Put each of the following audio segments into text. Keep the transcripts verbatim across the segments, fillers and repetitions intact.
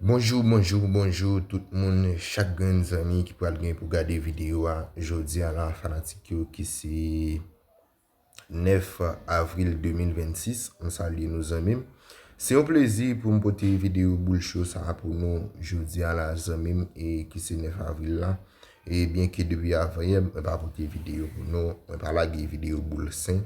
Bonjou, bonjou, bonjou tout moun, chak grenn zanmi ki pral gen pou gade videyo a jodi a la, fanatik yo, ki se nèf avril de mil vennsis. M salye nou, zanmi m. Se yon plezi pou m pote videyo boul cho sa a pou nou jodi a la, zanmi m, e ki se nèf avril la. E byenke depi avanyè, mwen pa pote videyo pou nou, mwen pa lage videyo boul sen,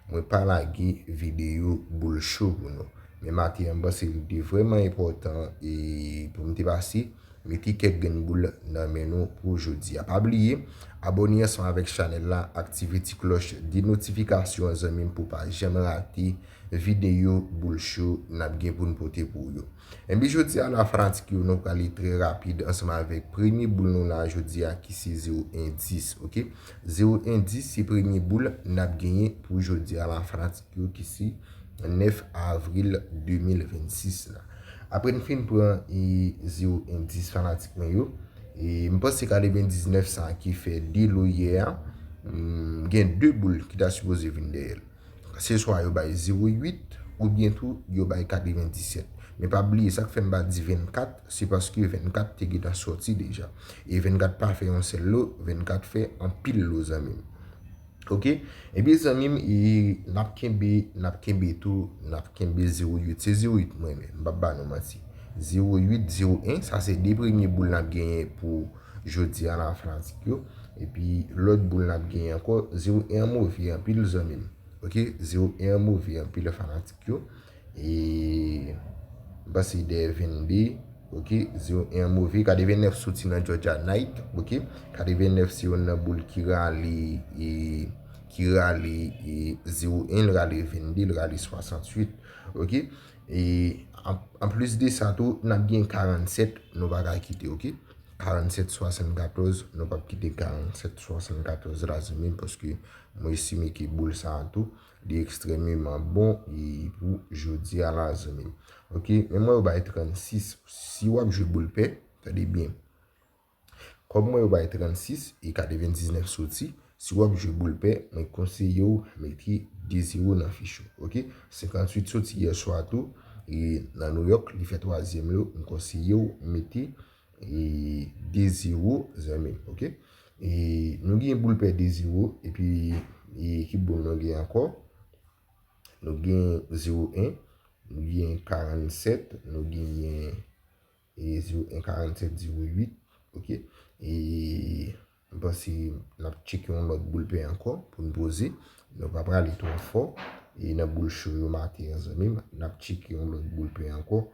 mwen pa lage videyo boul cho pou nou. Men maten an, m panse li te vrèman enpòtan e pou m te pase mete kèk grenn boul nan men nou pou jodi a. Pa bliye, abòne ansanm avèk chanèl la, aktive ti klòch de notifikasyon an, zanmi m, pou w pa janm rate videyo boul cho n ap gen pou n pote pou w yo. Enben, jodi a la, fanatik yo, nou prale trè rapid ansanm avèk premye boul nou la jodi a, ki se zewo en dis, oke? Zewo en dis se premye boul n ap genyen pou jodi a la, fanatik yo, ki se nèf avril de mil vennsis la. Apre n fin pran e zewo en dis, fanatik mwen yo, e m panse katrevendiznèf sa ki fè de lo yè a, mm, gen de boul ki ta sipoze vin dèyè l. Se swa yo bay zewo uit oubyen tou yo bay katrevendiset. Men pa bliye, sa k fè m pa di vennkat, se paske vennkat te gentan sòti deja. E vennkat pa fè yon sèl lo, vennkat fè anpil lo, zanmi m. Oke? Ebyen, zanmi m, e n ap kenbe, n ap kenbe tou, n ap kenbe zewo uit. Se zewo uit mwen renmen, m p ap ba nou manti. Zewo uit, zewo en, sa se de premye boul n ap genyen pou jodi a la, fanatik yo. Epi lòt boul n ap genyen ankò, zewo en an move anpil, zanmi m. Oke? Zewo en an move anpil, fanatik yo. E m panse dèyè vennde, oke? Zewo en an move. Katrevennèf soti nan Georgia Night, oke? Katrevennèf se youn nan boul ki rale, e, ki rale, e, zewo en, l rale vennde, l rale swasantuit, oke? E an, anplis de sa tou, n ap gen karannsèt, nou pa ka kite, oke? Karannsèt swasannkatòz, nou p ap kite karannsèt swasannkatòz la, zanmi m, paske mwen estime ke boul sa a tou, li ekstrèmeman bon e pou jodi a la, zanmi m. Oke, men mwen yo bay trannsis. Si w ap jwe boul pè, tande byen. Kòb mwen yo bay trannsis e katrevendiznèf soti, si w ap jwe boul pè, mwen konseye w mete de zewo nan fich ou, oke? Senkantuit soti yè swa tou, e nan New York, li fè twazyèm lo, mwen konseye w mete e de zewo, zanmi m, oke? E nou gen boul pè de zewo, epi e ki boul nou gen ankò? Nou gen zewo en, nou gen karannsèt, nou genyen e zewo en, karannsèt, zewo uit, oke? E m panse n ap tcheke yon lòt boul pè ankò pou n poze. Nou pa prale twò fò. E nan boul cho yo maten an, zanmi m, n ap tcheke yon lòt boul pè ankò